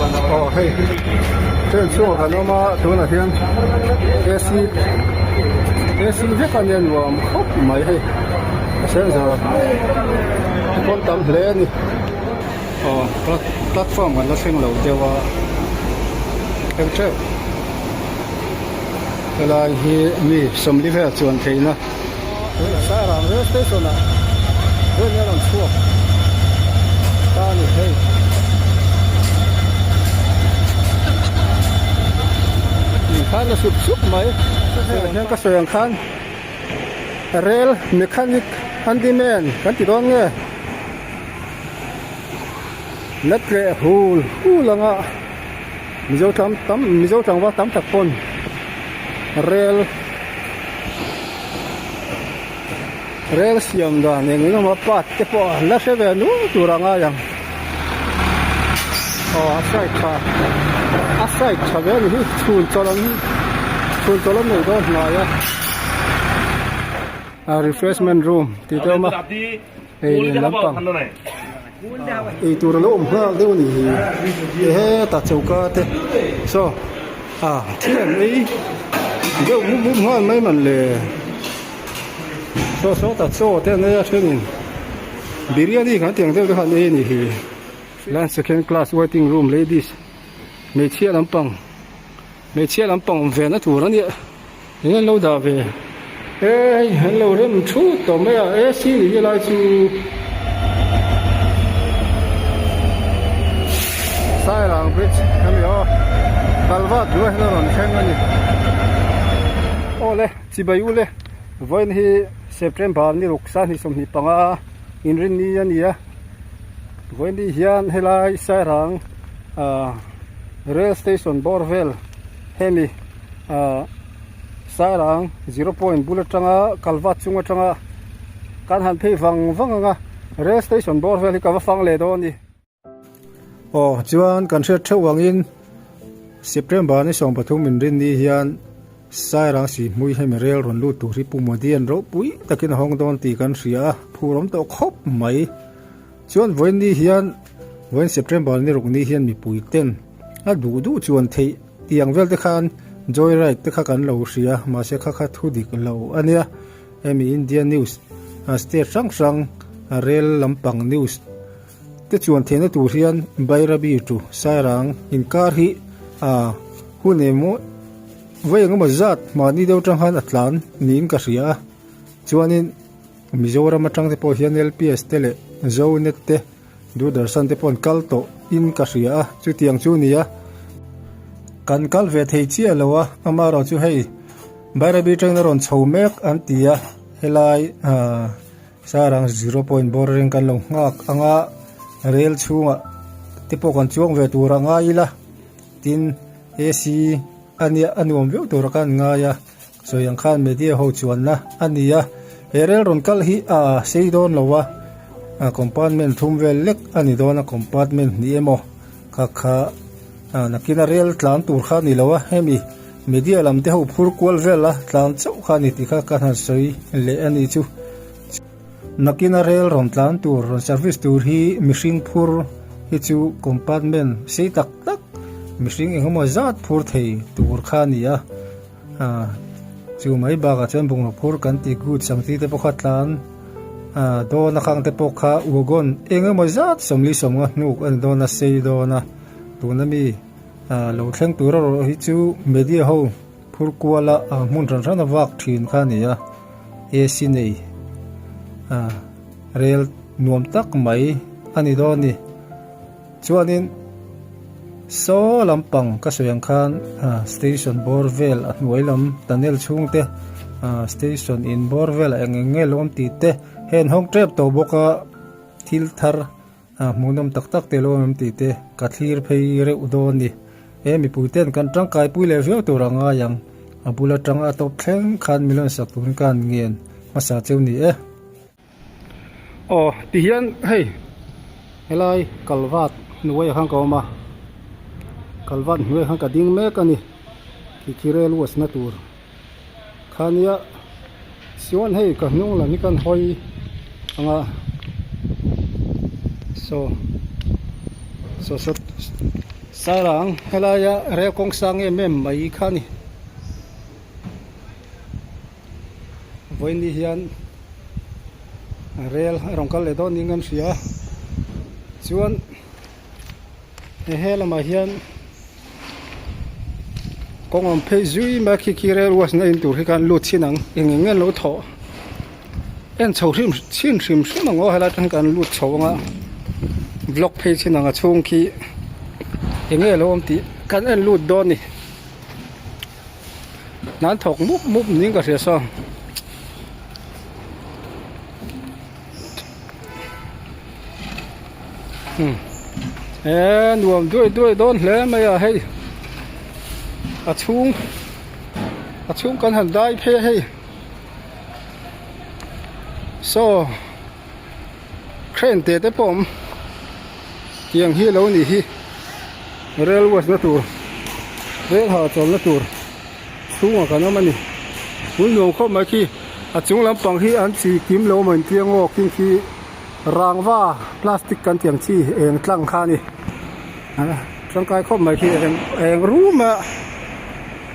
Aw hei train chhungah kan awm a tunah hian AC AC vek a nia nuam khawp mai hei passenger pawn tam hle a ni aw platform kan la thleng lo deuh a thleng teuh helai hi mi sawmli vel chuan theihna. Tunah Sairang rail station ah train a rawn chhuak ta a ni hei. Khan a sup sup mai. Tunah hian ka sawi ang khan rail mechanic handyman kan ti dawn nge la tleh hul hul anga Mizo tlang tam Mizo tlangval tam tak pawn rel rel siam dan eng eng emaw part te pawh an la hre ve nual tur a ngai ang aw a side tha a side tha ve a ni hi chhun chawlh an chhun chawlh an nei dawn hnai a a refreshment room tih te a awm a hei lehlam lampang eitur alo awm nghal deuh a nih hi hetah choka te saw ah thil an ei deuh mup mup nghal mai man le saw sawtah chaw te an ei a thenin biryani kan tih ang deuh te kha an ei a nih hi line second class waiting room ladies hmeichhia lampang hmeichhia lampang awm ve na tur a nia. Eng an lo dah ve e hei an lo rem thut tawh mai a AC ni hi lai chu Sairang bridge hemi aw kalvat duai hian a rawn thleng a ni awle chibai u le vawiin hi September ni ruk sahnih 25 inrinni a ni a vawiin ni hian helai Sairang ah rail station bawr vel hemi. Ahh Sairang zero point bul atanga kalvat chung atanga kan han phei vang vang ang a rail station bawr vel hi ka va fang leh dawn a ni. Aw chuan kan hriat theuh angin September ni 13 min rin ni hian Sairang Sihhmui hemi rail rawn lut tur hi Pu Modi-a'n ropui takin a hawng dawn tih kan hria a, phur awm tawh khawp mai. Chuan vawiin ni hian vawiin September ni ruk ni hian mipui ten a duh duh chuan theih Tiang vel te khan joy ride te kha kan lo hria mahse kha kha thu dik lo a nia hemi India news state hrang hrang rel lampang news te chuan theihna tur hian Bairabi to Sairang inkar hi ah hun emaw vawi engemaw zat mahni deuh atang khan a tlan niin ka hria a chuanin Mizoram atang te pawh hian LPS te leh Zonet te Doordarshan te pawh an kal tawh in ka hria a, chutiang chu nia kan kal ve thei chiah lo a, amaherawh chu hei Bairabi train a rawn chho mek an ti a, helai ahh Sarang zero point bawr reng kan lo nghak anga rel chhungah te pawh kan chuang ve tur a ngai ila tin AC a nia a nuam viau tur a kan ngai a, sawi ang khan media ho chuanna a ni a, he rel rawn kal hi a sei dawn lo a, compartment thum vel lek a ni dawn a, compartment hnih emaw kha kha nakina rel tlan tur kha a ni lo a, hemi media lam te ho phur kual vel a tlan chauh kha a ni tih kha ka han sawi leh a ni chu. Nakina rel rawn tlan tur rawn service tur hi mihring phur hi chu compartment sei tak tak mihring engemaw zat phur thei tur kha a ni a. Ah chu mai bakah chuan bungraw phur kan tih goods ang chi te pawh kha tlan ah dawn a khang te pawh kha wagon eng emaw zat sawmli sawmnga hnuk a ni dawn a sei dawn a tuna mi ah lo thleng tur erawh hi chu media ho phur kual a ah hmun hran hran a vak thin kha a ni a AC nei ah rel nuam tak mai a ni dawn a ni. Chuanin saw lampang ka sawi ang khan station bawr vel a hnuai lam tunnel chhung te station in bawr vel a eng eng nge lo awm tih te hei an hawng tep tawh bawk a thil thar hmuhnawm tak tak te lo awm em tih te ka thlir phei reuh dawn a ni he mipui ten kan tangkai pui leh viau tur a ngai ang a bul atanga a tawp thleng khan mi lawn sak turin ka han ngen hmasa cheu ni e. Aw tihian hei helai kalvat hnuaiah khan ka awm a kalvat hnuaiah khan ka ding mek a ni khi khi rel wash na tur khania chuan hei ka hnung lam hi kan hawi anga saw saw saw. Sairang helaia rel kawng sang em em mai kha a ni. Vawiin hian rel a rawn kal leh dawn niin kan hria a chuan he he lamah hian kawng awm phei zui mai a khi khi rel wash na in tur hi khan lut chhin ang eng eng nge an lo thawh en chho hrim chhin hrim hrim ang aw helai atang hian kan lut chho anga vlog phei chhin ang a chhung khi eng nge alo awm tih kan en lut dawn a ni. Hna an thawk mup mup niin ka hria saw. Hmm. E nuam duai duai dawn hle mai a hei. A chhung a chhung kan han dai phei a hei. Saw crane te te pawh a awm tiang hi alo nih hi rail wash na tur rail ha chawlhna tur chhungah kan awm a ni hmun nuam khawp mai khi a chung lampang hi an chi kim lo maw intia ngaw king khi rangva plastic kan tih ang chi eng tlang kha a ni tangkai khawp mai khi eng eng rum a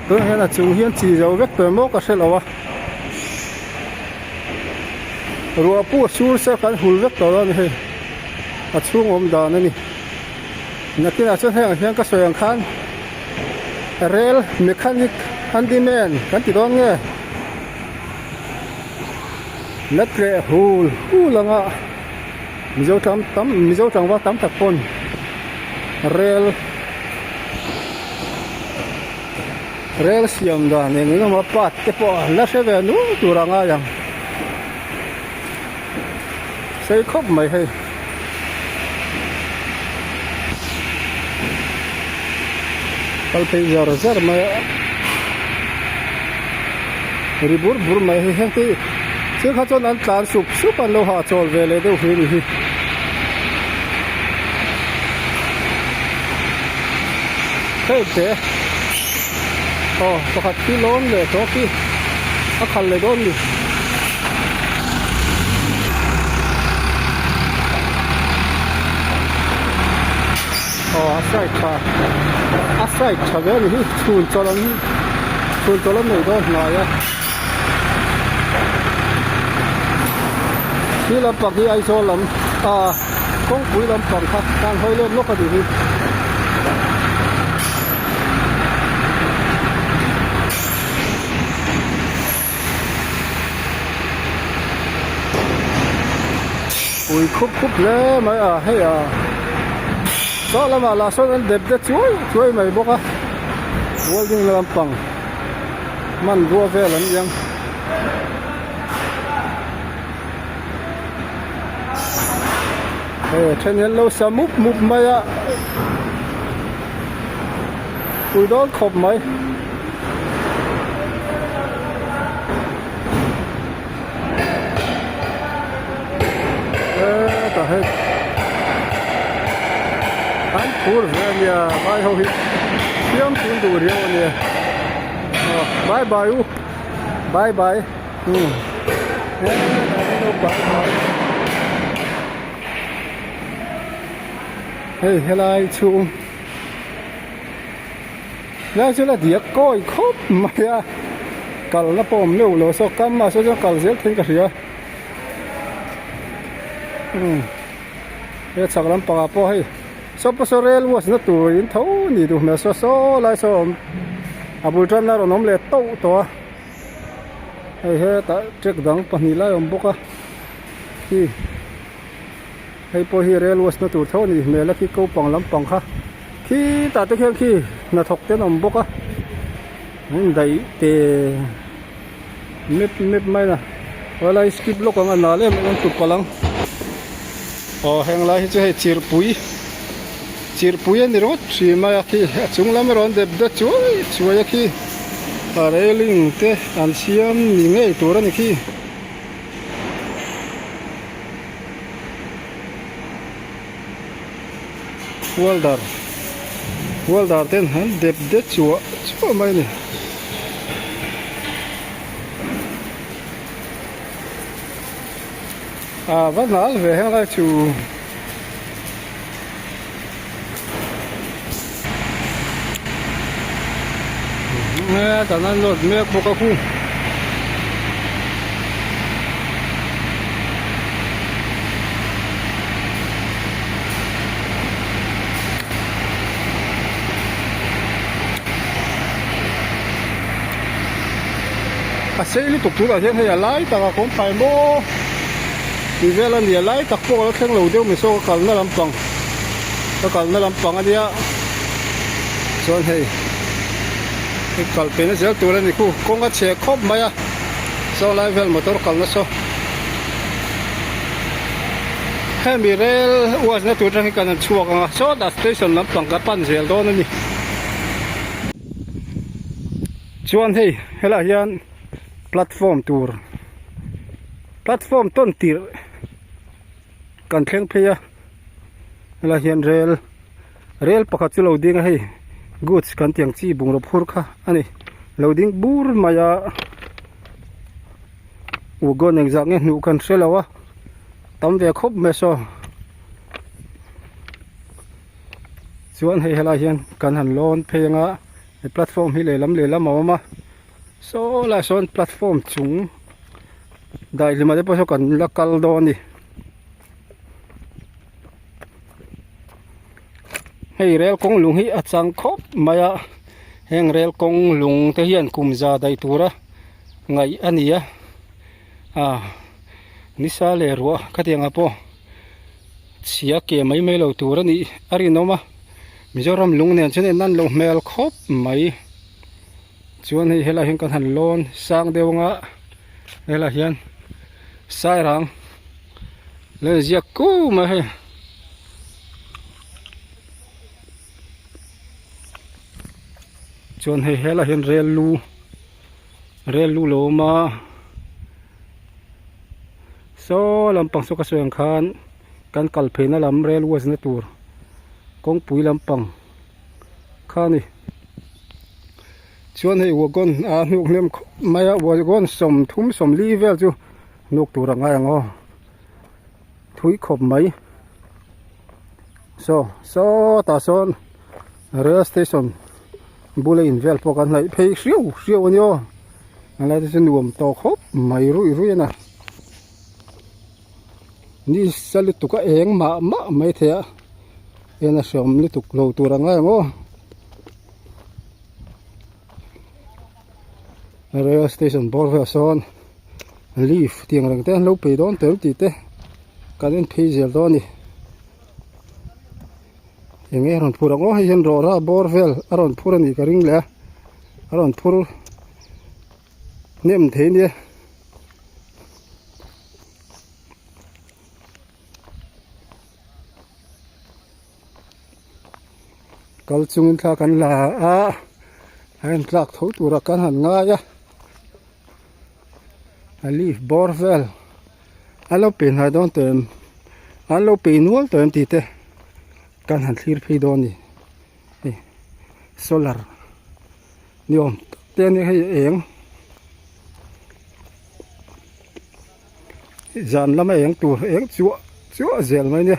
tunah hian a chung hian chi zo vek tawh emaw ka hre lo a. Ruah pawh a sur se kan hul vek tawh lo a ni hei a chhung awm dan a ni nakinah chuan hei ang hian ka sawi ang khan rel mechanic handyman kan ti dawn nge la tleh hul hul anga mizo tam tam mizo tlangval tam tak pawn rel Rel siam dan eng eng emaw part te pawh an la hre ve nual tur a ngai ang. Sei khawp mai hei. Kal phei zar zar mai a. Ri bur bur mai hei heng te thil kha chuan an tlan sup sup an lo hahchawl ve leh deuh hle a ni hi. Hei te aw pakhat khi lawn leh tawh khi a khal leh dawn ni. Aw a side tha a side tha ve a ni hi chhun chawlh an chhun chawlh an nei dawn hnai a khi lampang hi Aizawl lam ah. Kawngpui lampang kha tan hawi let lawk a nih hi. Ui khup khup hle mai a hei a saw lamah lah sawn an dep te chuai chuai mai bawk a welding lampang hmanrua vel an ni ang. Hei a then hian lo sa mup mup mai a pui dawn khawp mai. Hetah hei an phur ve a nia vai ho hi siam tun duh riau a nia bye bye u bye bye. Hei helai chhung helai chu la diak kawi khawp mai a kalna pawh awm meuh lo saw kam ah saw chuan kal zel theiin ka hria umm he chhak lampang ah pawh hei saw pawh saw rail wash na tur in tho ni duh hmel saw saw lai saw a awm a bul tanna a rawn awm leh tauh tawh a. Hei hetah track dang pahnih lai a awm bawk a khi hei pawh hi rail wash na tur tho a nih hmel a khi kopang lampang kha khitah te khian khi hnathawk te an awm bawk a an indaih te mep mep mai a helai skip lawk ang a nal em em an tlu palh ang aw heng lai hi chu hei chirhpui chirhpui a ni ringawt thin mai a khi a chung lam erawh an dep deuh chuai chuai a khi. A railing te an siam ni ngei tur a ni khi. Welder welder ten an dep de chuah chuah mai a ni. A va hnal ve heng lai chu. Hetah an load mek bawk a khu. A sei lutuk tunah hian hei a lai takah kawng phai maw tih vel a ni a lai tak pawh a la thleng lo deuh mai saw ka kalna lampang ka kalna lampang a nia chuan hei hei kal peihna zel tur a ni khu kawng a chhe khawp mai a saw lai vel motor kalna saw hemi rel uasna tur atang hi kan han chhuak ang a sawtah station lampang ka pan zel dawn a ni. Chuan hei helaiah hian platform tur platform tawn tirh kan thleng phei a helaiah hian rel rel pakhat chu lo ding a hei goods kan tih ang chi bungraw phur kha a ni lo ding bur mai a wagon engzah nge hnuh kan hre lo a tam ve khawp mai saw. Chuan hei helaiah hian kan han lawn phei anga he platform hi lehlam lehlam a awm a saw lai sawn platform chung daihlim ah te pawh saw kan la kal dawn a ni hei rel kawng lung hi a chang khawp mai a heng rel kawng lung te hian kum za daih tura ngaih a ni a ah nisa leh ruah khatiang ah pawh. Chhia ke mai mai lo tur a nih a rinawm a Mizoram lung nen chuan en an lo hmel khawp mai chuan hei helaiah hian kan han lawn sang deuh anga helaiah hian sairang lo inziak kuh mai hei chuan hei helaiah hian rel lu rel lu lo awm a. Saw lampang saw ka sawi ang khan kan kal pheina lam rail ways na tur kawngpui lampang kha a ni chuan hei wagon a hnuk hnem khawp mai a wagon 30 40 vel chu hnuk tur a ngai ang aw thui khawp mai saw sawtah sawn rail station bula in vel pawh kan hnaih phei hriau hriau a ni aw. A lai te chu nuam tawh khawp mai ruih ruih a na ni sa lutuk a eng mah mah mai thei a en a hreawm lutuk lo tur a ngai ang aw rail station bawr velah sawn leaf tih ang reng te an lo pe dawn tel tih te kan en phei zel dawn a ni eng nge a rawn phur ang aw hei hian rawra bawr vel a rawn phur a nih ka ring leh a a rawn phur hnem thei nia kal chungin thla kan la a a en tlak tho tura kan han ngai a a leaf bawr vel a lo pe hnai dawn tawh em an lo pe nual tawh em tih te kan han thlir phei dawn a ni hei solar ni awm tak te a nia hei eng zan lama eng tur eng chuah chuah zel mai nia.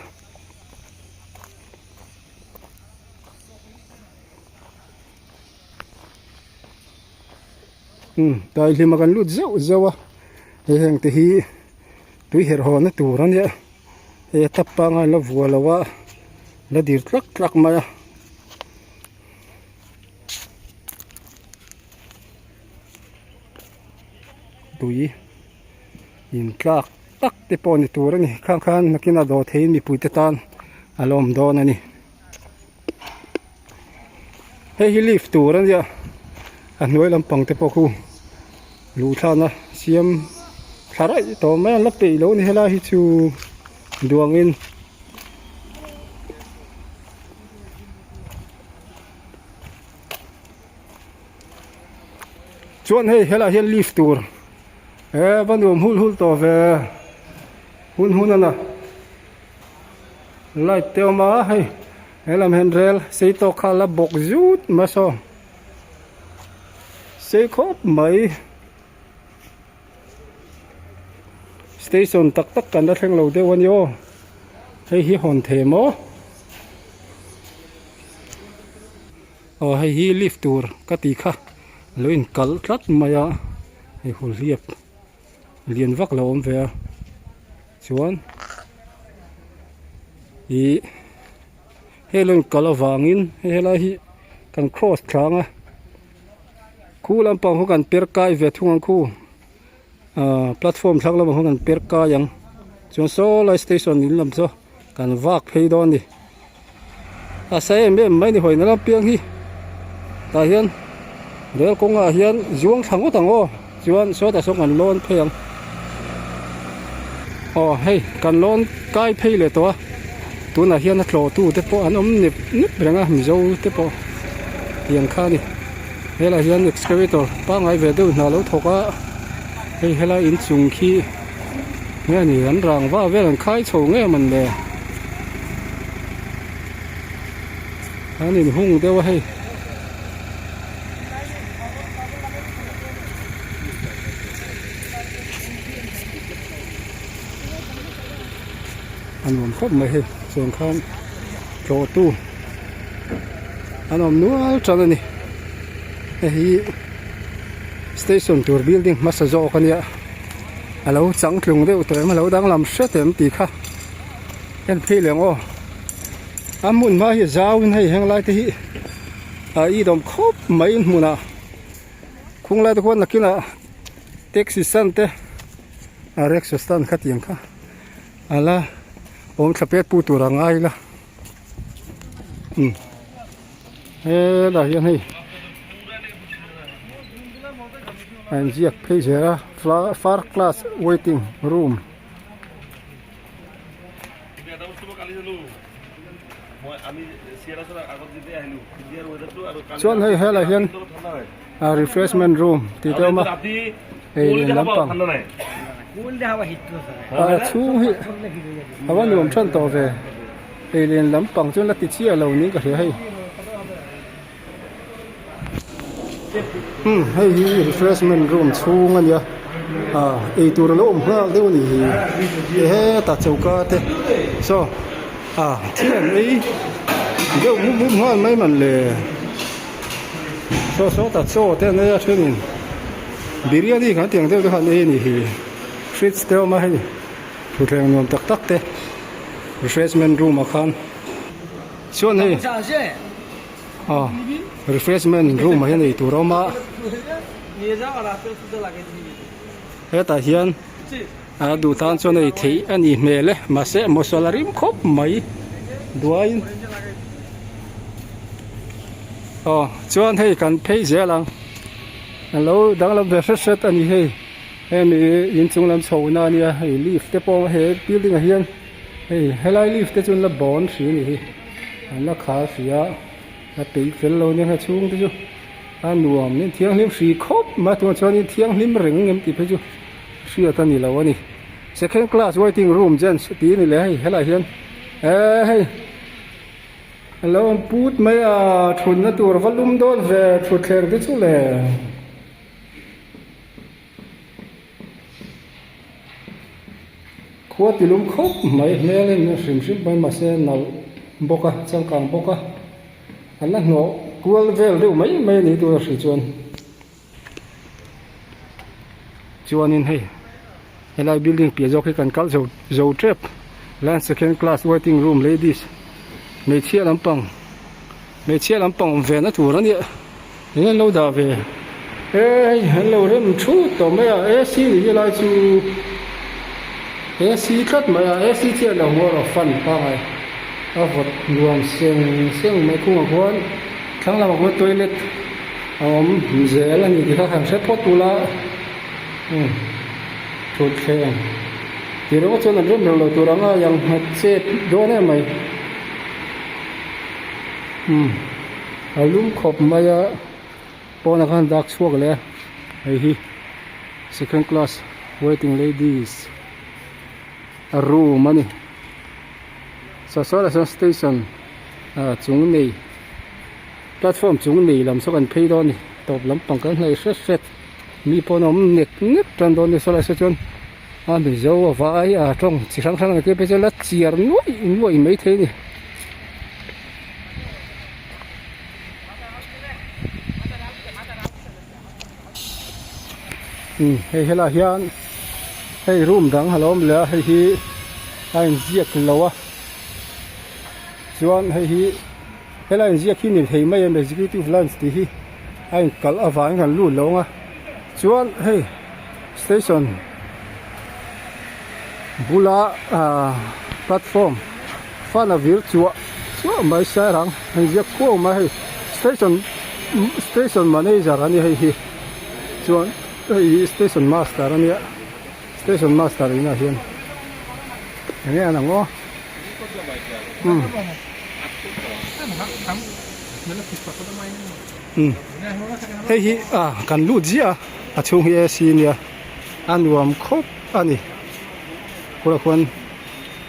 Umm daihlim a kan lut zeuh zeuh a hei heng te hi tui herh haw na tur a nia hei a tap pangai an la vuah lo a la dir tlak tlak mai a. Tui in tlak tak te pawh ni tur a ni khang khan nakin a dawh theiin mipui te tan a la awm dawn a ni. Hei hi lift tur a nia a hnuai lampang te pawh khu luh thlakna siam thla raih tawh mai a an la peih loh a ni helai hi chu duangin. Chuan hei helaiah hian lift tur he va nuam hul hul tawh ve hun hun a na. Light te awm a hei helam hian rel sei tawk kha a la bawk zut mai saw sei khawp mai station tak tak kan la thleng lo deuh a ni aw hei hi hawn thei maw aw hei hi lift tur ka tih kha. Lo inkalh tlat mai a hei hulhliap lian vak lo awm ve a chuan ih hei lo inkalh avangin hei helai hi kan cross thlang a khu lampang khu kan per kai ve thung ang khu ah platform thlang lamah khuan kan per kai ang chuan saw lai station in lam chu kan vak phei dawn a ni a sa em em mai a ni hawina lam piang hi tah hian rel kawngah hian zuang thla ngawt ang aw chuan sawtah sawn kan lawn phei ang aw hei kan lawn kai phei leh tawh a tunah hian a tlawh tu te pawh an awm nep nep reng a mizo te pawh tiang kha a ni. Helaiah hian excavator pangngai ve deuh hna lo thawk a hei helai inchung khi nge ni an rangva vel an khai chho nge mawn le an inhung deuh a hei. A nuam khawp mai hei chuan khan tlawhtu an awm nual tan a ni hei hi station tur building hmasa zawk a nia a lo changtlung deuh tawh em a lo danglam hret em tih kha en phei leh ang aw a hmun hma hi a zau in hei heng lai te hi a idawm khawp mai in hmunah khung lai te khuan nakinah taxi stand te a rickshaw stand kha tiang kha a la awm thla pet pu tur a ngai la umm helaiah hian hei a inziak phei zel a far class waiting room. Chuan hei helaiah hian refreshment room tih te a awm a hei lampang a chhung hi a va nuam than tawh ve hei len lampang chuan la ti chiah lo niin ka hria hei umm hei hi refreshment room chhung a nia ah eitur alo awm nghal deuh a nih hi hetah choka te saw ah thil an ei deuh mup mup nghal mai man le. Saw sawtah chaw te an ei a thenin biryani kan tih ang deuh te kha an ei a nih hi fridge te a awm a hei thutthleng nuam tak tak te refreshment room ah khan chuan hei aw refreshment room ah hian eitur a awm a hetah hian a duh tan chuan ei theih a nih hmel e mahse masala rim khawp mai duaiin aw chuan hei kan phei zel ang a lo danglam ve hret hret a ni hei hemi inchung lam chho na ania hei lift te pawh he building ah hian hei helai lift te chu an la bawn hrih a ni hi an la khar hrih a a peih fel lo ania hei chhung te chu a nuam in thianghlim hrih khawp mai a tunah chuan in thianghlim reng em tih phei chu. Hriat a ni lo a ni. Second class waiting room gents tih a ni leh hei helaiah hian eee hei a lo awm put mai a thutna tur va lum dawn ve thutthleng te chu le. Khua ti lum khawp mai hmel in hrim hrim mai mahse nalh bawk a changkang bawk a an la hnawh kual vel deuh mai mai a ni tur a hrih chuan. Chuanin hei helai building piah zawk hi kan kal zo zo tep line second class waiting room ladies hmeichhia lampang hmeichhia lampang awm ve na tur a nia eng an lo dah ve e hei an lo rem thut tawh mai a ac ni helai chu ac tlat mai a ac chiah lo hmuh erawh fan pangai a vawt nuam seng seng mai khungah khuan thlang lamah khuan toilet. A awm zel a ni tih kha han hre phawt ula umm thutthleng tih ringawt chuan an rem reng lo tur anga yang nghet chet dawn em mai umm a lum khawp mai a pawnah khan dak chhuak leh a hei hi second class waiting ladies a room a ni saw station ah chung nei. Platform chung nei lam saw kan phei dawn a ni tawp lampang kan hnaih hret hret mi pawh an awm nek nek tan dawn a ni sawlai saw chuan a mizo a vai a tawng chi hrang hrang te phei chuan la chiar nuaih nuaih mai thei a ni. Umm hei helaiah hian hei room dang a lo awm leh a hei hi a inziak lo a chuan hei hi helai inziak hi ni thei mai em executive lunch tih hi a inkalh avangin kan lut lo ang a chuan hei station bula ah platform fan a vir chuah chuah mai sairang a inziak khuau mai hei station station manager a ni hei hi. Chuan hei hi station master a nia station master inah hian enge an ang aw umm umm hei hi ah kan lut ziah a a chhung hi A C ania a nuam khawp a ni kawrah khuan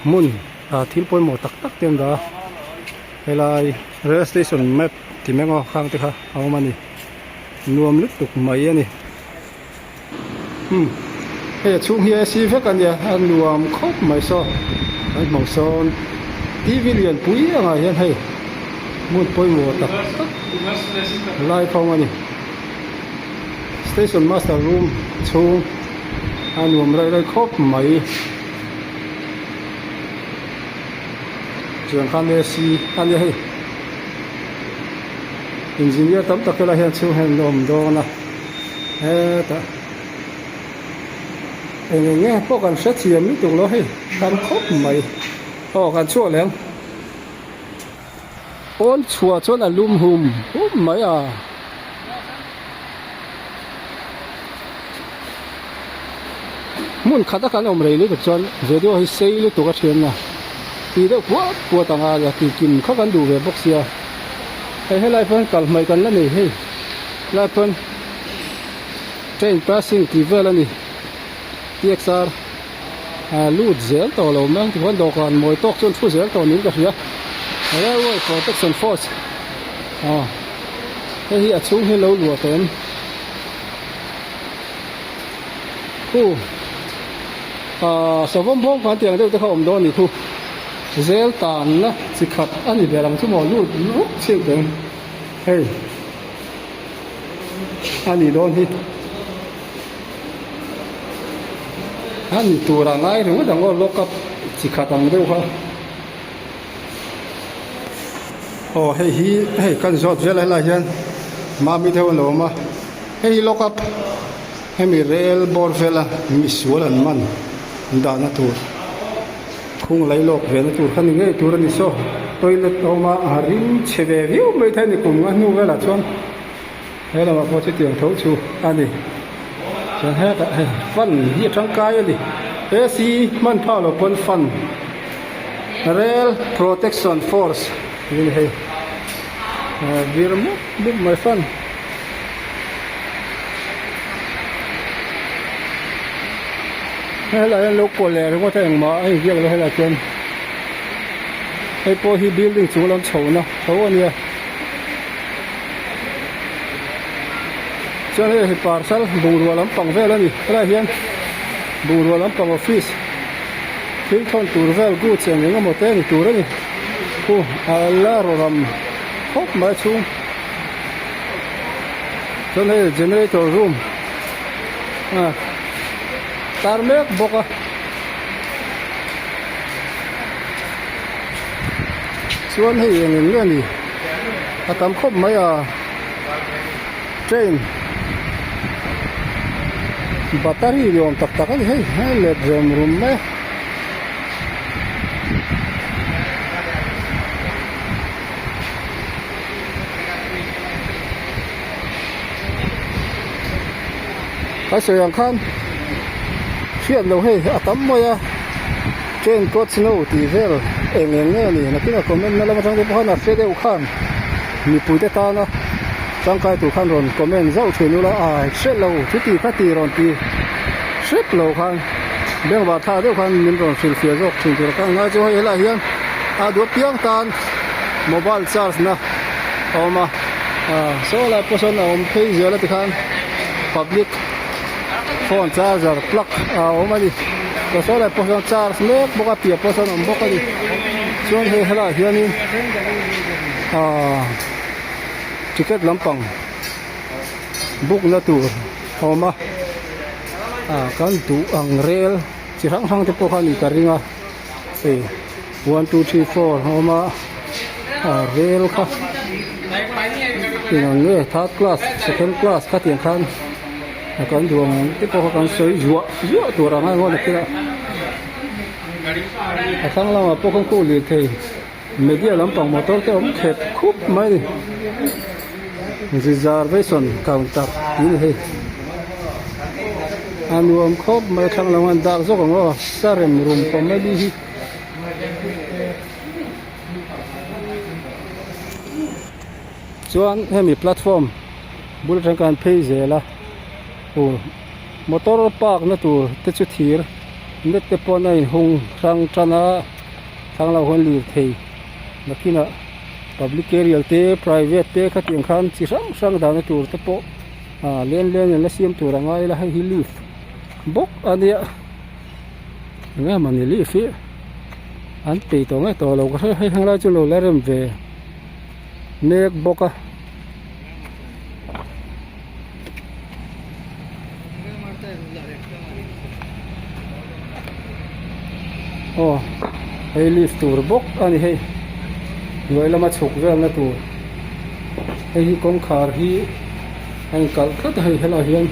hmun ah thil pawimawh tak tak te an dah a helai rail station map ti mai ang aw khang te kha a awm a ni. Nuam lutuk mai a ni. Umm hei a chhung hi AC vek a nia a nuam khawp mai saw kan hmang sawn T V lian pui angah hian hei hmun pawimawh tak tak lai khawng a ni. Station master room chhung a nuam raih raih khawp mai. Chuan khan AC a nia hei. Engineer tam tak helai hian chhung hian an awm dawn a hetah eng eng nge pawh kan hre thiam lutuk lo hei tam khawp mai aw kan chhuah leh ang pawn chhuah chuan a lum hum hum mai a. Hmun khat a kan awm rei lutuk chuan video hi sei lutuk a thian a ti deuh puat puat ang a a ti kim kha kan duh ve bawk sia hei helai pawh hian kal hmaih kan la nei hei helai pawh hian train passing tih vel a ni T X R ah lut zel tawh lo mai ang tikhuan dawhkan mawi tawk chuan thu zel tawh niin ka hria railway protection force aw hei hi a chhung hi lo luah tawh em. Khu ah savawm bawng kan tih ang deuh te kha awm dawn a ni thu zel tanna chi khat a ni ber ang chu maw lut ruk chhing teng hei a nih dawn hi a ni tur a ngai ringawt ang aw lock up chi khat ang deuh kha. Aw hei hi hei kan zawt vel a helaiah hian mami te ho an lo awm a hei hi lock up hemi rel bawr vela misual an man an dahna tur khung lei lawk ve na tur kha ni ngei tur a ni saw toilet a awm a a rim chhe ve viau mai thei a ni kum nga hnu velah chuan he lamah pawh chutiang tho chu a ni chuan hetah hei fan hi a tangkai a ni A C hman phak loh pawn fan. Rail Protection Force tih a ni hei vir mup mup mai fan helai hian lo kual leh ringawt a engmah a inziak lo helai chuan hei pawh hi building chung lam chhohna tho a nia chuan hei hi parcel bungrua lampang vel a ni helai hian bungrua lampang office. Thil thawn tur vel goods eng eng emaw te ni tur a ni. Khu a la rawram khawp mai chhung. Chuan hei generator room a tar mek bawk a. Chuan hei eng eng nge ni a tam khawp mai a train battery ni awm tak tak a ni hei hei let rem rum mai a. Ka sawi ang khan hriat loh hei a tam mai a train coach no tih vel eng eng nge a ni nakin a comment na lam atang te pawh khan a hre deuh khan mipui te tana tangkai tur khan rawn comment zauh thin ula a hre lo chuti kha ti rawn ti hrep lo khan bengvar thlak deuh khan min rawn hrilhfiah zawk thin tur ka ngai chu hei helaiah hian a duh apiang tan mobile charge na a awm a ah saw lai pawh sawn a awm phei zel a tikhan public phone charger plug a awm a ni saw lai pawh sawn charge mek bawk a piah pawh sawn a awm bawk a ni chuan hei helaiah hianin ah ticket lampang book na tur a awm a. Ah kan duh ang rel chi hrang hrang te pawh kha a nih ka ring a hei one two three four a awm a ah rel kha eng ang nge third class second class kha tiang khan a kan duh ang te pawh kha kan sawi zuah zuah tur ang a engaw na thil ah a thlang lamah pawh khan khuh lirthei. Media lampang motor te awm khep khup mai a ni reservation counter tih a ni hei a nuam khawp mai a thlang lam an dak zawk ang aw sarem rum comedy hi. Chuan hemi platform bul atang khan phei zel a aw motor park na tur te chu thir net te pawn a inhung hrang tan a. Thlang lo hawn lir thei nakinah public carrier te private te khatiang khan chi hrang hrang dahna tur te pawh ah len len in la siam tur a ngai la hei hi lift bawk a nia eng emaw ni lift hi an peih tawh nge tawh lo ka hre hei henglai chu lo la rem ve mek bawk a. Aw hei lift tur bawk a ni hei hnuai lama chhuk velna tur hei hi kawngkhar hi a inkalh tlat a hei helaiah hian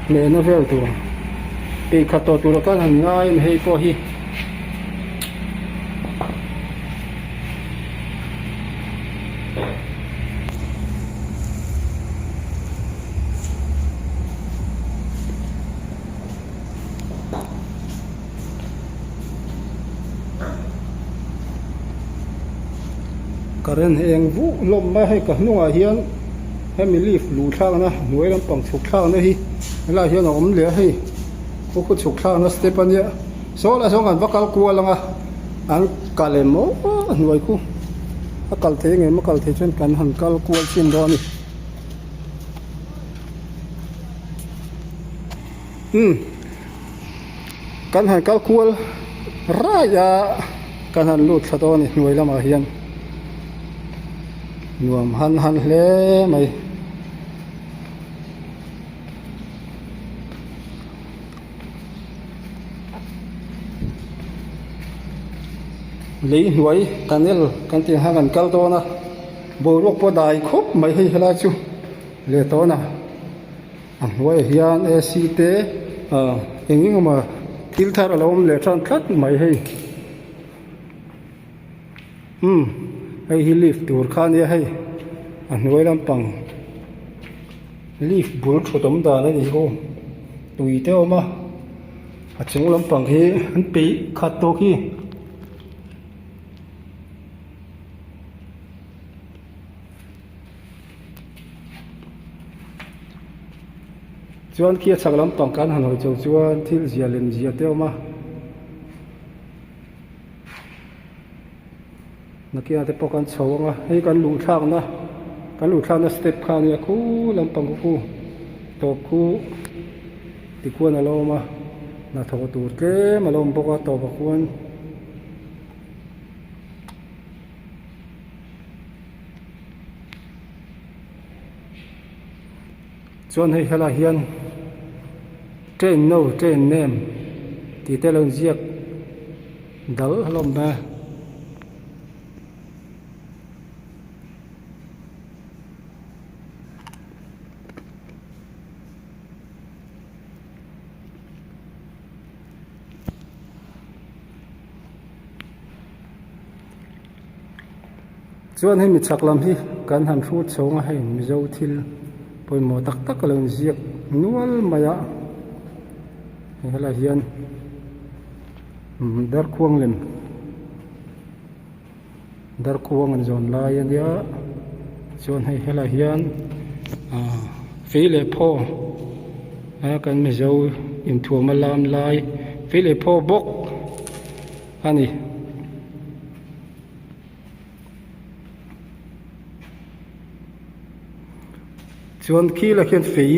hmehna vel tur peihkhat tawh tura khan han ngai a ni hei pawh hi. Current eng vuh hlawm mai a hei ka hnungah hian hemi lift luh thlakna hnuai lampang chhuk thlakna hi helaiah hian a awm leh a hei khu khu chhuk thlakna step a nia saw lah sawn kan va kal kual ang a an kal em maw hnuai khu a kal thei ang em a kal thei chuan kan han kal kual chin dawn a ni. Umm kan han kal kual raih a kan han lut thla dawn a ni hnuai lamah hian nuam han han hle mai. Lei hnuai tunnel kan tih ang khan kan kal dawn a boruak pawh dai khawp mai hei helai chu leh tawn a. A hnuaiah hian ac te ah eng eng emaw thil thar a lo awm leh tan tlat mai hei umm hei hi lift tur kha ania hei a hnuai lampang lift bul thut awm dan a ni aw tui te a awm a a chung lampang hi an peih khat tawk hi. Chuan khi a chhak lampang kan han hawi chho chuan thil zia lem zia te a awm a nakinah te pawh kan chho ang a hei kan luh thlakna kan luh thlakna step kha a nia khu lampang khu tawp khu tikhuan a lo awm a hnathawh tur tlem a lo awm bawk a tawpah khuan. Chuan hei helaiah hian train no train name tih te a lo inziak dal hlawm mai a. Chuan hemi chhak lam hi kan han hrut chho ang a hei mizo thil pawimawh tak tak a lo inziak nual mai a hei helaiah hian darkhuang lem darkhuang an zawn lai a nia chuan hei helaiah hian ah fei leh phaw a kan mizo inthuam a lam lai fei leh phaw bawk a ni. Chuan khilah khian fei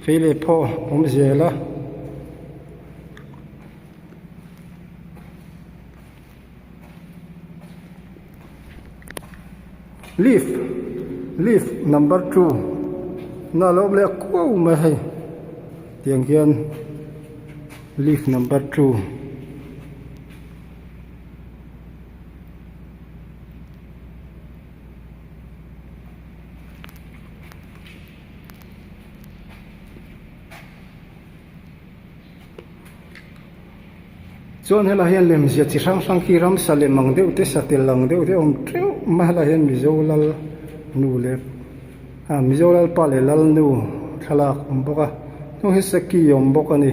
fei leh phaw a awm zel a. Lift lift number two na lo awm leh kuau mai hei. Tiang hian lift number 2 Chuan helai hian lemzia chi hrang hrang khi ramsa lem ang deuh te satel ang deuh te a awm teuh mai a helai hian Mizo lal nu leh ah Mizo lalpa leh lal nu thlalak a awm bawk a hnung hi seki a awm bawk a ni.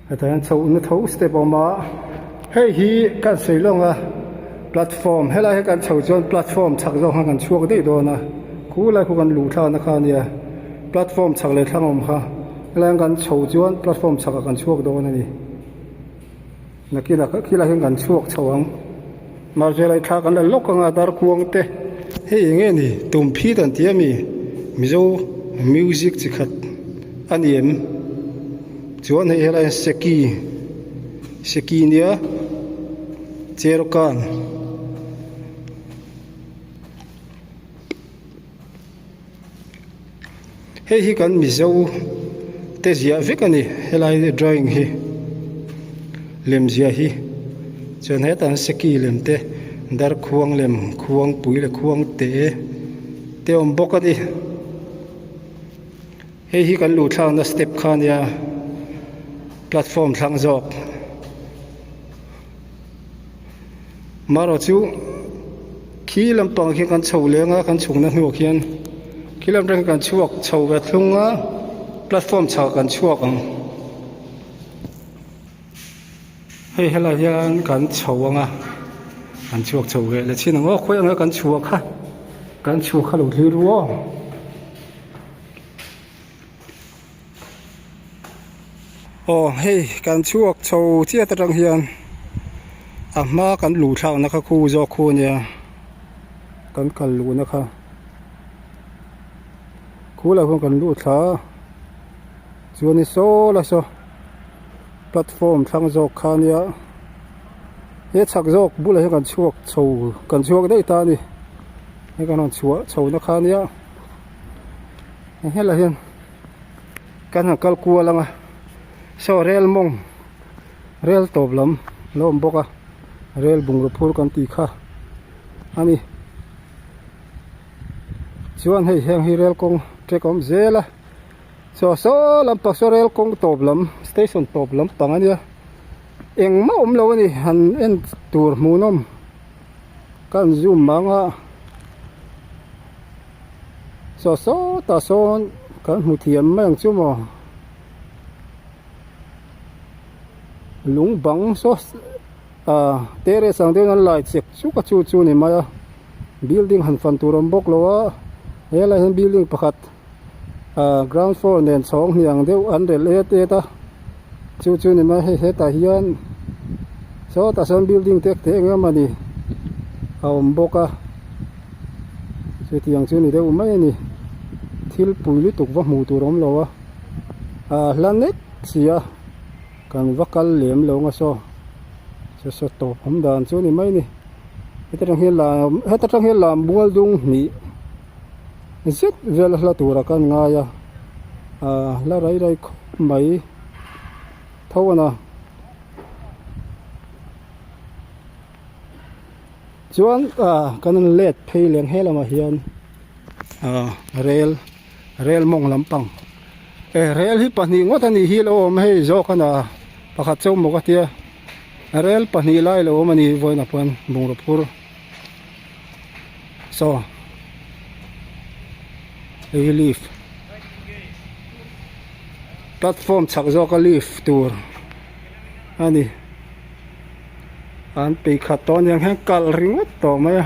Hetah hian chhoh na tho step a awm a hei hi kan sawi lawng a platform helai hi kan chho chuan platform chhak zawk khan kan chhuak daih dawn a khulai khu kan luh thlakna kha a nia platform chhak leh thlang awm kha helai kan chho chuan platform chhak ah kan chhuak dawn a ni. Nakinah khilai hian kan chhuak chho ang mahse thla kan la lawk anga darkuang te hei eng nge ni tum phit an ti ami mizo music chi khat a ni em chuan hei helai seki seki nia cherkan. Hei hi kan Mizo te ziah vek a ni helai drawing hi lem ziah hi chuan hetah hian seki lem te darkhuang lem khuangpui leh khuangte te a awm bawk a ni hei hi kan luh thlakna step kha a nia platform thlang zawk. Marawh chu khi lampang khi kan chho leng a kan chhukna hnuah khian khi lam atang kan chhuak chho ve thlung a platform chhakah kan chhuak ang hei helaiah hian kan chho ang a kan chhuak chho ve leh chin ang aw khawi anga kan chhuah kha kan chhuah kha lo thlir ru aw. Aw hei kan chhuak chho chiat atang hian a hma kan luh thlakna kha khu zawk khu ania kan kal luhna kha khu lah khuan kan luh thla a chuan in saw la saw platform thlang zawk kha ania he chhak zawk bulah hian kan chhuak chho kan chhuak daih ta a ni he kan rawn chhuah chho na kha ania helaiah hian. Kan han kal kual ang a saw rel mawng rel tawp lam a lo awm bawk a rel bungraw phur kan tih kha a ni chuan hei heng hi rel kawng track a awm zel a saw saw lampang saw rel kawng tawp lam station tawp lampang a nia engmah awm lo a ni han en tur hmuhnawm ka han zoom mang a. Saw sawtah sawn kan hmu thiam mai ang chu maw lung bang saw ah terrace ang deuhin an lai chek chuk a chu chu a ni mai a building han fan tur a awm bawk lo a helaiah hian building pakhat ah ground floor nen chhawng hnih ang deuh an relh et et a chu chu a ni mai a hei hetah hian sawtah sawn building te te eng emaw ni a awm bawk a. Chutiang chu ni deuh mai a ni. Thil pui lutuk va hmuh tur a awm lo a, a hla nek si a, kan va kal lem lo ang a saw. Saw saw tawp awm dan chu a ni mai a ni. Heta tang hian lam heta tang hian lam bual dung hnih zet vel a hla tura kan ngai a, aa hla rai rai khawp mai tho a na. Chuan ah kan han let phei leng he lamah hian ah rel rel mawng lampang e rel hi pahnih ngawt a nih hi lo awm hei zawk a na pakhat chauh maw ka tia rel pahnih lai lo awm a ni vawiinah pawh hian bungraw phur saw hei hi lift platform chhak zawka lift tur a ni. An peih khat tawh aniang hian kal ringawt tawh mai a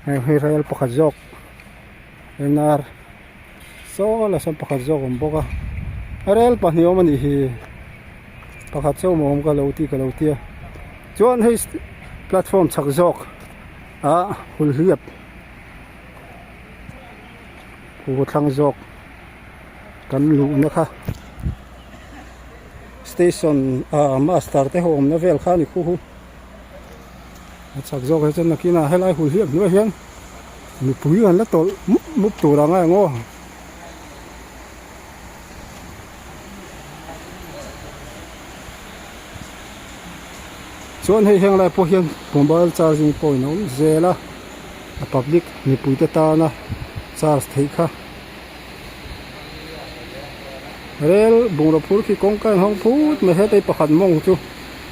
hei hi rel pakhat zawk nr saw la sawn pakhat zawk a awm bawk a rel pahnih a awm a nih hi pakhat chauh maw awm ka lo tih ka lo tia chuan hei platform chhak zawk ah hulhliap hu thlang zawk. Kan luhna kha station ah master te ho awmna vel kha a ni khu hu. A chak zawk hi chuan nakinah helai hul hliap hnuaiah hian mipui an la tawlh mup mup tur ang a eng aw. Chuan hei heng lai pawh hian mobile charging point a awm zel a a public mipui te tana charge theih kha rel bungraw phur khi kawngka in hawng phut mai heta pakhat mawng chu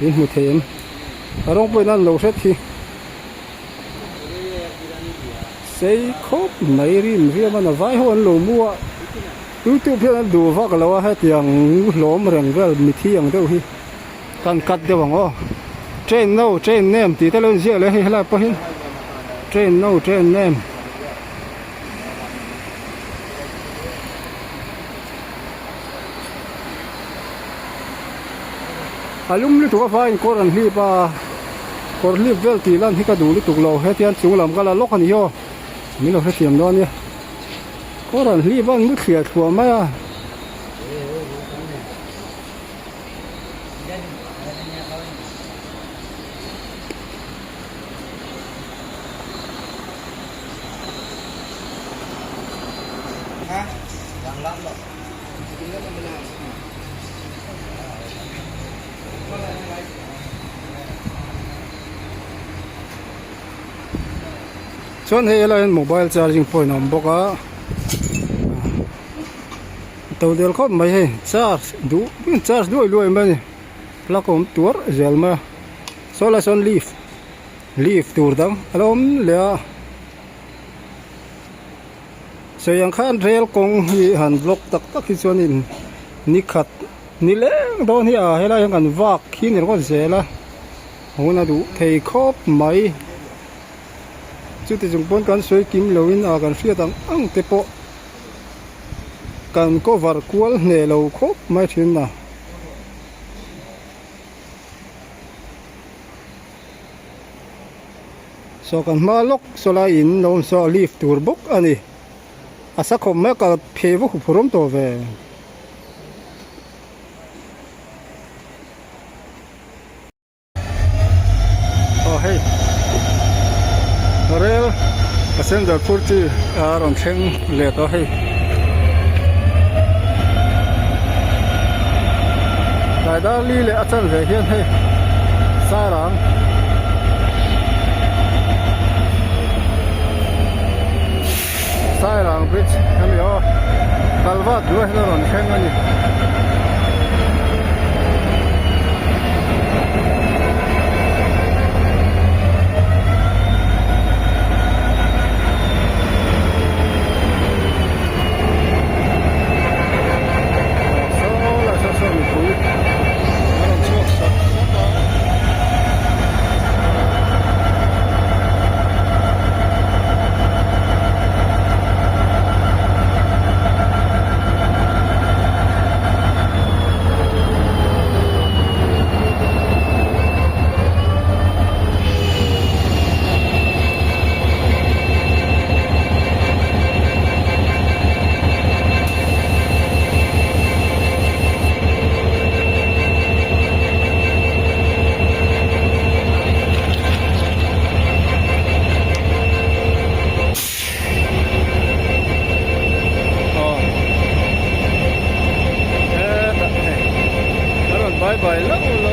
in hmu thei em a rawng pawhin a an lo hret hi sei khawp mai rim riam a na vai ho an lo mu a. Youtube hian an duh vak lo a hetiang hlawm reng vel mithi ang deuh hi kan cut deuh ang aw train no train name tih te lo inziak leh a hei helai pawhin train no train name a lum lutuk a vaiin kawr an hlip a kawr hlip vel tih lan hi ka duh lutuk lo hetiang chung lam ka la lawk a ni aw min lo hrethiam dawn nia. Kawr an hlip a an mu thliah thluah mai a. Chuan hei helai hian mobile charging point a awm bawk a to del khawp mai hei charge duh charge luai luai mai a ni plug a awm tuar zel mai a saw lai sawn leaf leaf tur dang a lo awm leh a sawi ang khan rel kawng hi han vlog tak tak hi chuanin ni khat ni leng dawn hi a helai hian kan vak khi ni ringawt zel a hun a duh thei khawp mai. Chuti chung pawn kan sawi kim loin a kan hriat ang ang te pawh kan cover kual hneh lo khawp mai thin a. Saw kan hma lawk saw lai in lo awm saw a lift tur bawk a ni. A sa khawp mai a kal phei vak huphurh awm tawh ve. Aw hei rail passenger phur chi a rawn thleng leh tawh hei tlai dar li leh a chan ve hian hei Sairang Sairang bridge hemi aw kalvat duai hian a rawn thleng a ni. Saw lai saw saw mipui a rawn chhuak sap sap a. Bye bye lo lo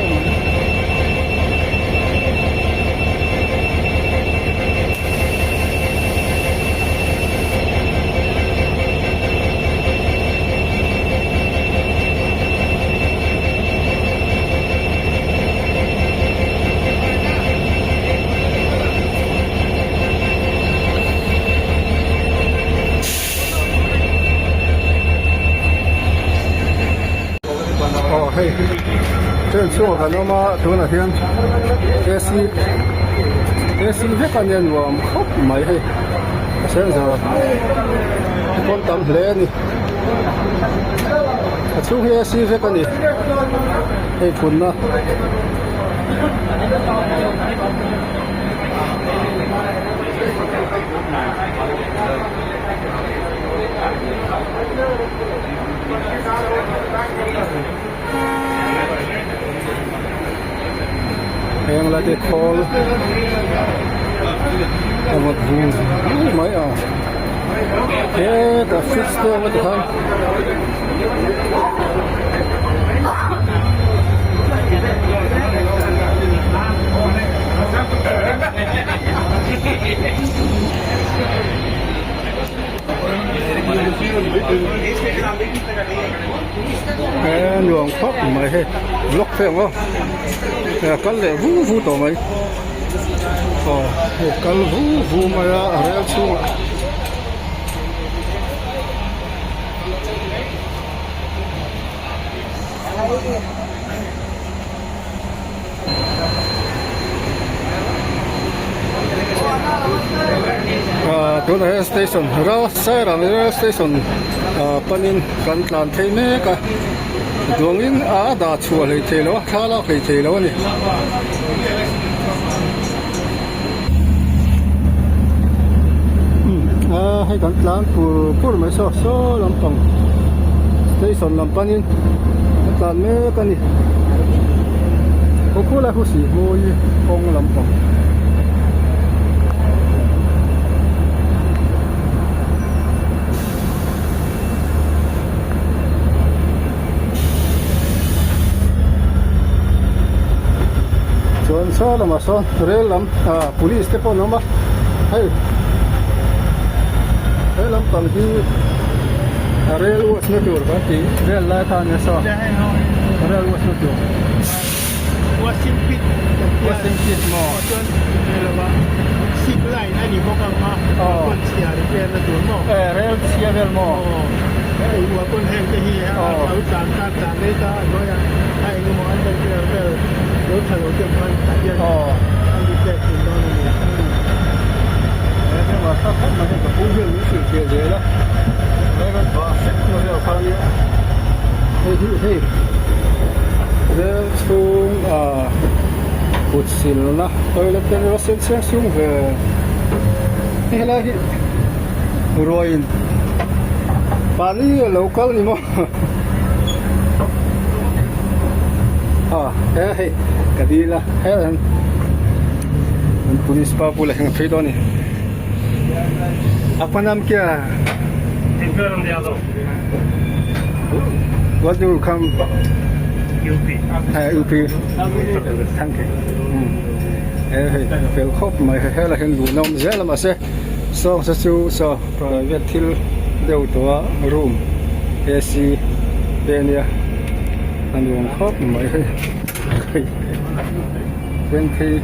Aw hei train chhungah kan awm a tunah hian AC AC vek a nia nuam khawp mai hei a sensor pawn tam hle a ni a chhung hi AC vek a ni hei thutna. Heng lai. Helai te khawl a vawt vung vung mai a hetah fridge te a awm a tikhan He nuam khawp mai hei vlog phei ang aw a kal leh vu vu tawh mai aw hei kal vu vu mai a a rel chhungah. Ahh tunah hian station ral Sairang rail station ah panin kan tlan phei mek a duangin a dah chhuah hlei thei lo a thla lak hlei thei lo a ni. Ahh hei kan tlan pur pur mai saw saw lampang station lam panin kan tlan mek a ni khaw khulai khu sihhmui kawng lampang. Chuan saw lamah sawn rel lam ah police te pawh an awm a hei he lampang hi a rel wash na tur kan tih vel lai kha ania saw rel wash na tur washing pit washing pit maw chuan sik line a ni bawk ang a pawn chhia repair na tur maw eh rel chhia vel maw hei ua pawn heng te hi a lo tlan tan tlan mai ta a hnuai ah a eng emaw an repair vel lo tha lo deuh khan tah hian an repair thin dawn a ni. He heng ah kha mai ka pu hian min hrilh fiah zel a he kan bah hrep na vel kha ania hei hi hei rel chhung ah kut silna toilet te emaw sen chiang sung ve hei helai hi ruaiin mahni a lo kal ni maw ah he hei ka dil a he an police pa bulah hian a phei dawn a ni apna naam kya What do you come? UP. UP. Thank you. He hei fel khawp mai he helai hian luhna awm zel a mahse sawng se chu saw private thil deuh tawh a room AC te ania a nuam khawp mai hei then phei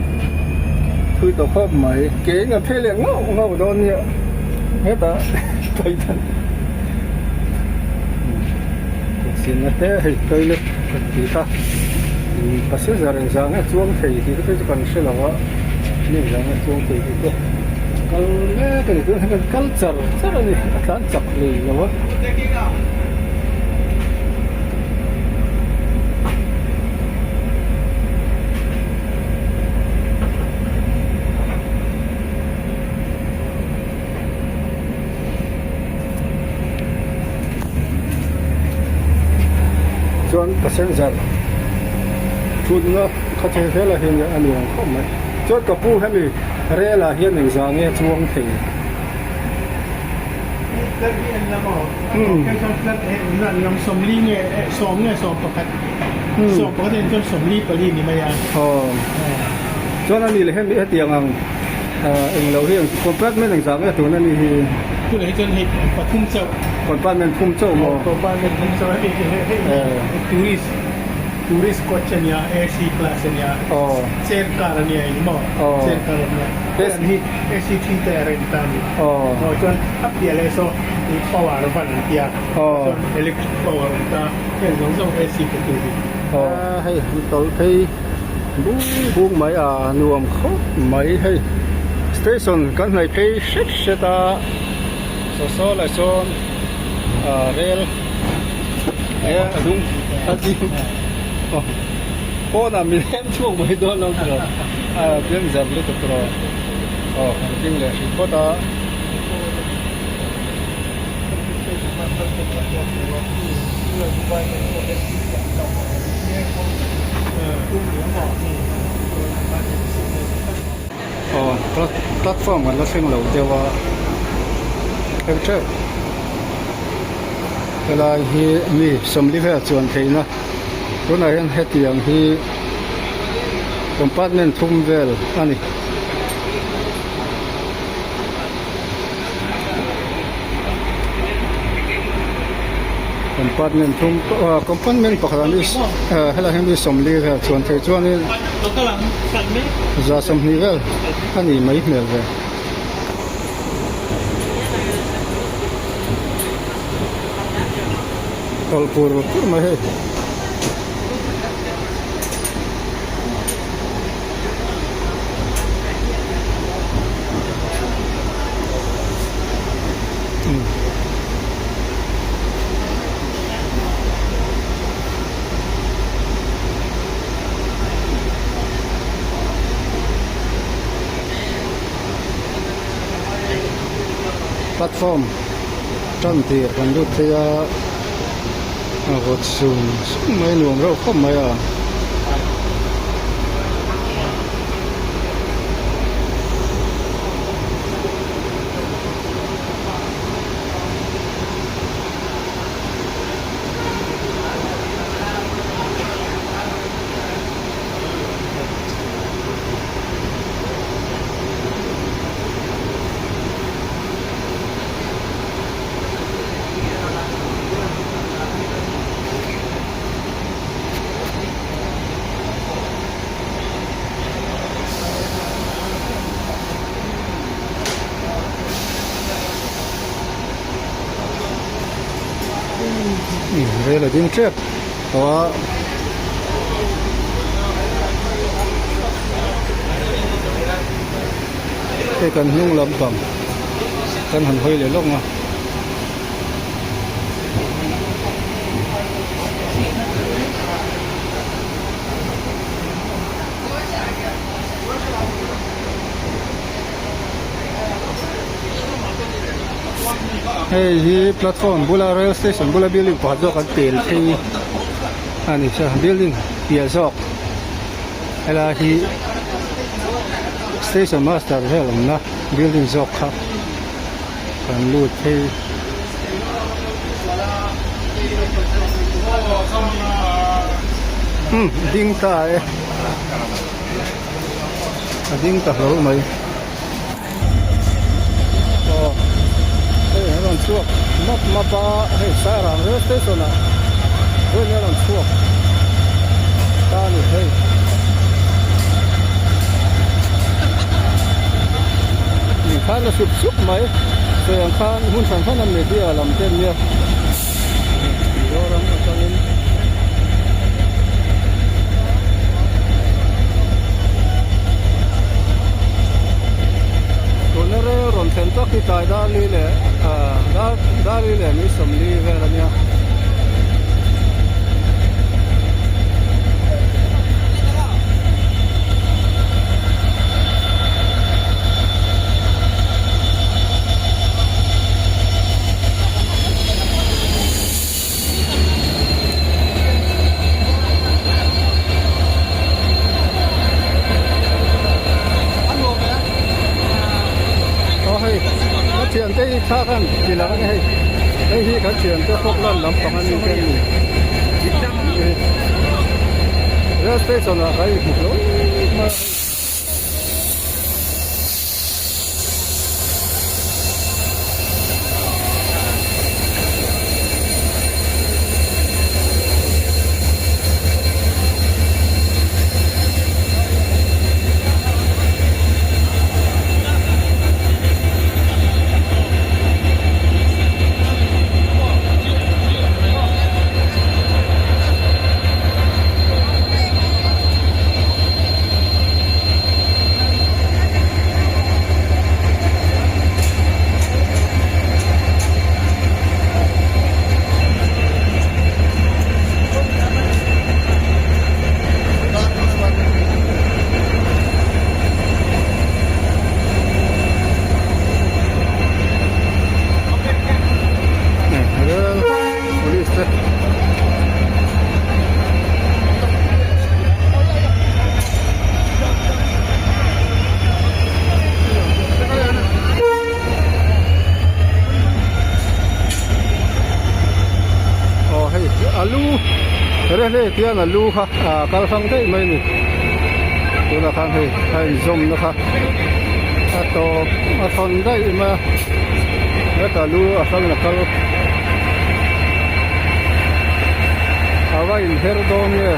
thui tawh khawp mai ke in an phei leh ngauh ngauh dawn nia hetah toilet kut na te hei toilet kan tih kha passenger engzah nge chuang thei tih te chu kan hre lo a engzah nge chuang thei tih te kal mek a ni tunah hian kan kal char char a ni a tlan chak hlei lo a. Chuan passenger thutna kha thei zel a hian a nuam khawp mai chuan ka pu hemi rel ah hian engzah nge chuang thei. Chuan ani leh hemi hetiang ang englo hi compartment engzah nge tun ani hi. Compartment thum chauh maw. Tourist coach a nia, AC class a nia, chair car a nia eng maw, chair car a nia, heng hi AC three te a rent a ni. Aw chuan a piah leh saw ih power van an tia, chuan electric power an ta, heng zawng zawng AC pe tu hi. Hei an tawlh phei bung bung mai a nuam khawp mai hei station kan hnaih phei hret hret a saw saw lai sawn rel. He a dum a ding aw pawnah min hem chhuak mai dawn lo tiraw a biang zar lutuk tiraw aw kan ding leh hrih phawt a. Platform kan la thleng lo deuh a hei teuh helai hi mi sawmli vel chuan theihna tunah hian hetiang hi compartment thum vel a ni. Compartment thum ah compartment pakhat ah mi helai hian mi sawmli vel chuan theih chuanin za sawmhnih vel a nih mai hmel ve. Tawlh pur pur mai hei. Platform tan tir kan lut phei a a vawt sum sum mai nuam reuh khawp mai a. Rel a ding tep tawh a. Hei kan hnung lampang kan han hawi leh lawk ang a. Hei hi platform bula rail station bula building pakhat zawk an pel phei a ni chu building piah zawk helai hi station master vel awmna building zawk kha kan lut phei. Umm ding ta e a ding ta hlauh mai aw hei an rawn chhuak map map a hei Sairang rail station ah vawiin a rawn chhuak ta a ni hei. Khan a sup sup mai sawi ang khan hmun hran hran a media lam te an nia Mizoram atangin tuna rel rawn thlen tak hi tlai dar li leh ah dar dar li leh ni sawmli vel a nia. Aw hei ka thiante hi thla khan ti lang a ni hei hei hi kan thiante Falkland lampang a ni te a ni rail station ah kan inhmu hlawm mai a. khan hei tian a lu kha ah kal hrang daih mai a ni tunah khan hei a inzawmna kha a tawp a thawn daih mai a hetah lu a hrangin a kal a va inher dawn nge.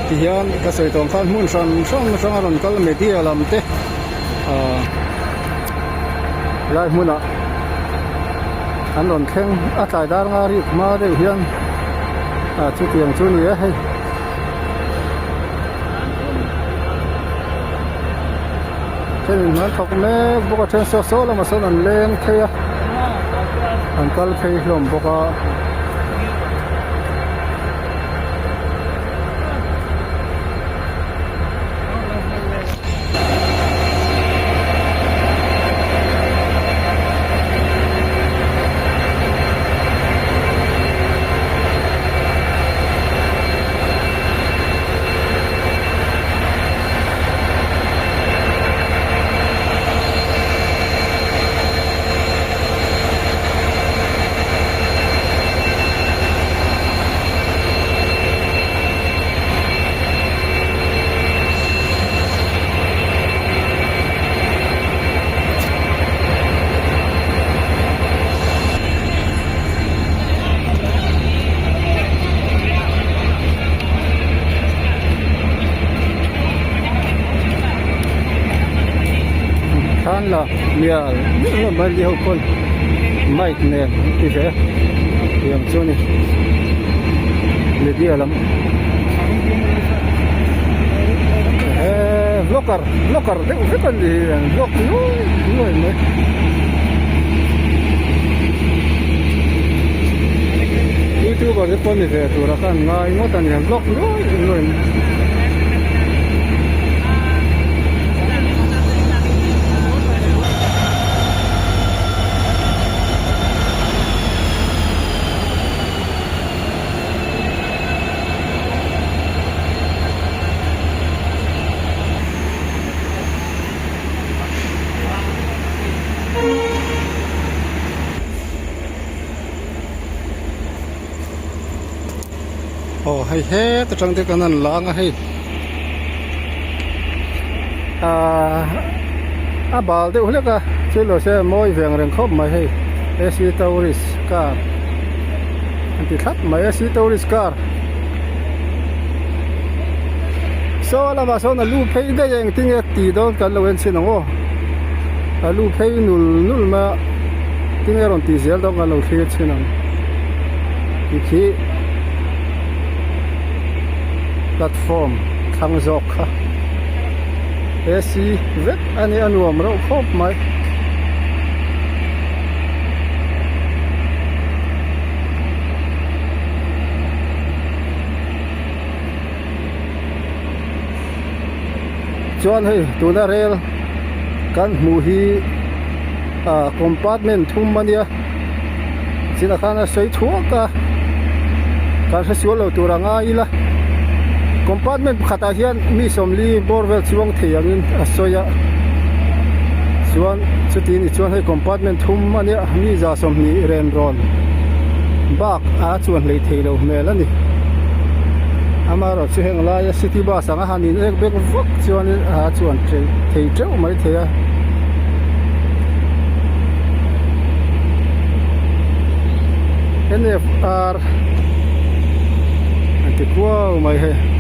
Tihian ka sawi tawng khan hmun hran hran atanga rawn kal media lam te ah lai hmunah an rawn thleng a tlai dar nga rik hma deuh hian ah chutiang chu a ni a hei. Thenin an thawk mek bawk a then saw saw lamah sawn an leng phei a an kal phei hlawm bawk a. Khan la mial mial mai li ho pawn mic nen an ti ve tiang chu a ni media lam eee vlogger vlogger deuh vek a ni an vlog nuai nuai mai. Youtuber te pawh ni ve tura khan ngai ngawt a ni an vlog nuai nuai mai. Aw hei het atang te kan han lang a hei ahh a bal deuh hlek a thil lo se a mawi ve ang reng khawp mai hei ac tourist car an ti thlap mai ac tourist car saw lamah sawn a lu phei daih a engtin nge tih dawn kan lo en chhin ang aw a lu phei nul nul mai a tinge rawn tih zel dawn kan lo thlir chhin ang tih khi platform thlang zawk kha ac vek a ni a nuam reuh khawp mai. Chuan hei tuna rel kan hmuh hi ah compartment thum a nia chinah khan a sawi thuak a kan hre sual lo tur a ngai ila compartment pakhatah hian mi sawmli bawr vel chuang thei angin a sawi a chuan chuti ni chuan hei compartment thum a nia mi za 20 ren rawn bak a chuan hlei thei lo hmel a ni amaherawh chu heng laia city bus anga han in ek bek vak chuanin a chuan thei teuh mai thei a. NFR an ti kuau mai hei.